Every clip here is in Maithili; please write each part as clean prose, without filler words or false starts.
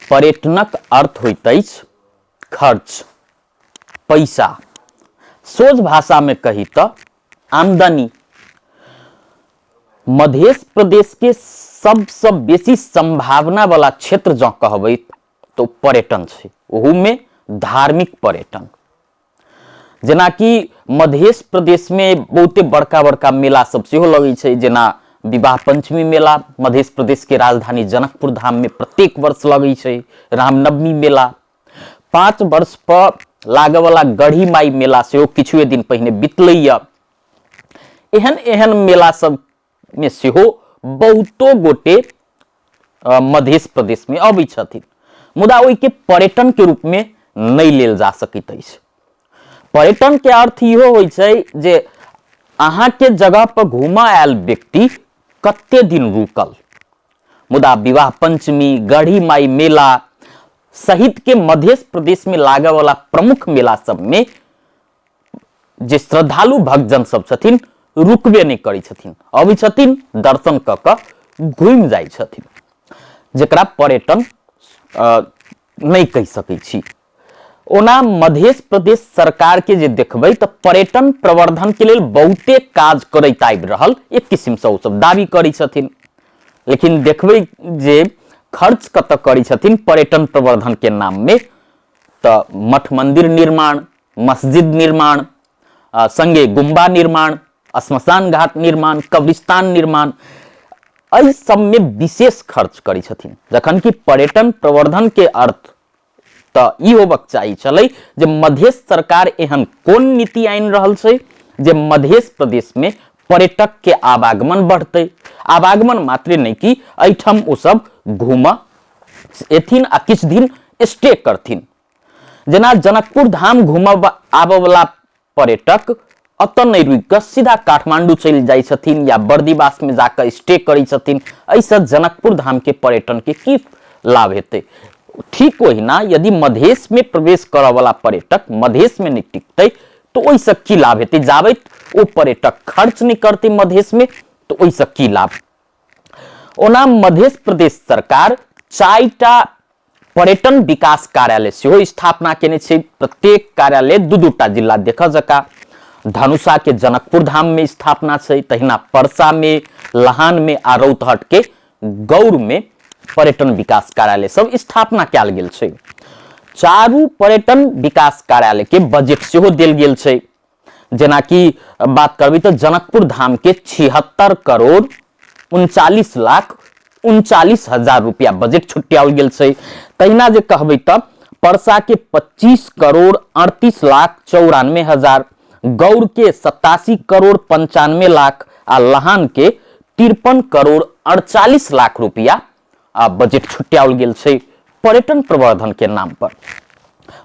पर्यटनक अर्थ होइत अछि खर्च, पैसा। सोझ भाषामे कही तऽ आमदनी। मध्य प्रदेश के सबसँ बेसी संभावना वाला क्षेत्र जँ कहबै तऽ ओ पर्यटन छै, ओहूमे धार्मिक पर्यटन। जेनाकि मध्य प्रदेशमे बहुते बड़का बड़का मेला सब सेहो लगै छै, जेना विवाह पंचमी मेला मध्य प्रदेशके राजधानी जनकपुर धाममे प्रत्येक वर्ष लगै छै, रामनवमी मेला, 5 वर्ष पर लागऽवला गढ़ी माई मेला सेहो किछुए दिन पहिने बितलैया। एहन एहन मेला सब में सेहो बहुतो गोटे मध्य प्रदेश में अबै छथिन, मुदा ओहिके पर्यटन के रूप में नहि लेल जा सकैत अछि। पर्यटन के अर्थ इहो होइ छै जे अहाँके जगह पर घूमऽ आयल व्यक्ति कते दिन रुकल, मुदा विवाह पंचमी, गढ़ी माई मेला सहित के मध्य प्रदेश में लागऽ वाला प्रमुख मेला सब में जे श्रद्धालु भक्तजन सब छथिन रुकबे नहि करै छथिन, अबै छथिन, दर्शन कऽ कऽ घुमि जाइ छथिन, जकरा पर्यटन नहि कहि सकै छी। ओना मध्य प्रदेश सरकार के जे देखबै तऽ पर्यटन प्रवर्धन के लेल बहुते काज करैत आबि रहल एक किसिमसँ ओ सब दावी करै छथिन, लेकिन देखबै जे खर्च कतऽ करै छथिन पर्यटन प्रवर्धन के नाम में तऽ मठ मंदिर निर्माण, मस्जिद निर्माण, संगे गुम्बा निर्माण, श्मशान घाट निर्माण, कब्रिस्तान निर्माण, एहि सबमे विशेष खर्च करै छथिन। जखन कि पर्यटन प्रवर्धन के अर्थ तऽ ई होबक चाही छलै जे मध्य सरकार एहन कोन नीति आनि रहल छै जे मध्य प्रदेश में पर्यटक के आवागमन बढ़तै, आवागमन मात्रे नहि कि एहिठाम ओ सब घूमऽ एथिन आ किछु दिन स्टे करथिन। जेना जनकपुर धाम घूमब आबऽवला पर्यटक अतऽ नहि रुकि कऽ सीधा काठमांडू चलि जाइ छथिन या बर्दिवासमे जाकऽ स्टे करै छथिन, एहिसँ जनकपुर धामके पर्यटनके की लाभ हेतै? ठीक ओहिना यदि मधेशमे प्रवेश करऽवला पर्यटक मधेशमे नहि टिकतै तऽ ओहिसँ की लाभ हेतै? जाबैत ओ पर्यटक खर्च नहि करतै मधेशमे तऽ ओहिसँ की लाभ? ओना मध्य प्रदेश सरकार 4टा पर्यटन विकास कार्यालय सेहो स्थापना केने छै। प्रत्येक कार्यालय दू दूटा जिला देखऽ जकाँ, धनुषा के जनकपुर धाम में स्थापना छै, तहिना परसा में, लहान में आ रौतहट के गौर में पर्यटन विकास कार्यालय सब स्थापना कयल गेल छै। चारू पर्यटन विकास कार्यालय के बजट सेहो देल गेल छै। जेनाकि बात करबै तऽ जनकपुर धाम के 76 करोड़ 39 लाख 39 हजार रुपया बजट छुट्याओल गेल छै। तहिना जे कहबै तऽ परसा के 25 करोड़ 38 लाख 94 हजार, गौर के 87 करोड़ 95 लाख आ लहान के 53 करोड़ 48 लाख रुपया आ बजट छुट्याओल गेल छै पर्यटन प्रवर्धन के नाम पर।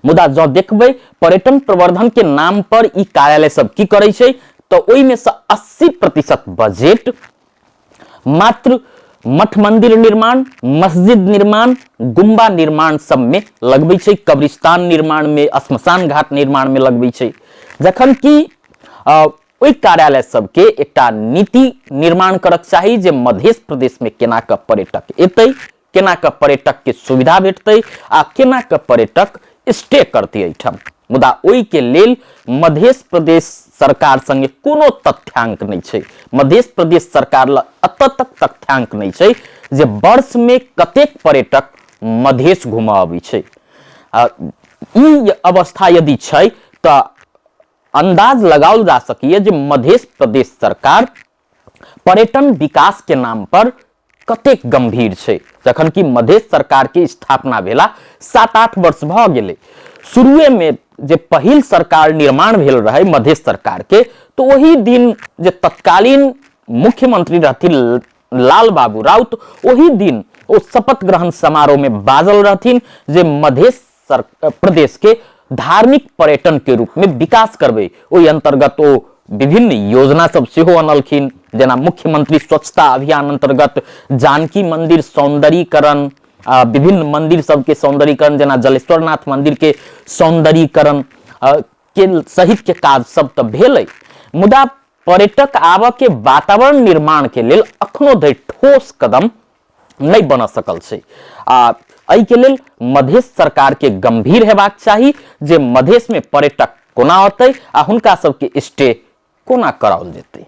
मुदा जँ देखबै पर्यटन प्रवर्धन के नाम पर ई कार्यालय सब की करै छै तऽ ओहिमे से 80% बजट मात्र मठ मंदिर निर्माण, मस्जिद निर्माण, गुम्बा निर्माण सब में लगबै छै, कब्रिस्तान निर्माण में, श्मशान घाट निर्माण में लगबै छै। जखन कि ओहि कार्यालय सबके एकटा नीति निर्माण करक चाही जे मध्य प्रदेश में केना कऽ पर्यटक एतै, केना कऽ पर्यटक के सुविधा भेटतै आ केना कऽ पर्यटक स्टे करतै एहिठाम। मुदा ओहि के लेल मध्य प्रदेश सरकार संगे कोनो तथ्यांक नहि छै। मध्य प्रदेश सरकार लग एतऽ तक तथ्यांक नहि छै जे वर्ष में कतेक पर्यटक मधेश घूमऽ अबै छै। ई अवस्था यदि छै तऽ अंदाज लगाओल जा सकैए जे मध्य प्रदेश सरकार पर्यटन विकास के नाम पर कतेक गंभीर छै। जखन कि मध्य सरकार के स्थापना भेला 7-8 वर्ष भऽ गेलै। शुरुए में जे पहिल सरकार निर्माण भेल रहै मध्य सरकार के, तो ओही दिन जे तत्कालीन मुख्यमंत्री रहथिन लाल बाबू राउत, ओही दिन ओ शपथ ग्रहण समारोह में बाजल रहथिन जे मध्य प्रदेश के धार्मिक पर्यटन के रूप में विकास करबै। ओहि अंतर्गत ओ विभिन्न योजना सब सेहो अनलखिन, जेना मुख्यमंत्री स्वच्छता अभियान अंतर्गत जानकी मंदिर सौंदर्यीकरण, विभिन्न मंदिर सबके सौंदर्यीकरण, जेना जलेश्वरनाथ मंदिर के सौंदर्यीकरण के सहित के काज सब तऽ भेलै। मुदा पर्यटक आबऽ के वातावरण निर्माण के लेल अखनो धरि ठोस कदम नहि बन सकल छै। आ एहिके लेल मधेश सरकार के गंभीर हेबाक चाही जे मधेश में पर्यटक कोना औतै आ हुनका सबके स्टे कोना कराओल जेतै।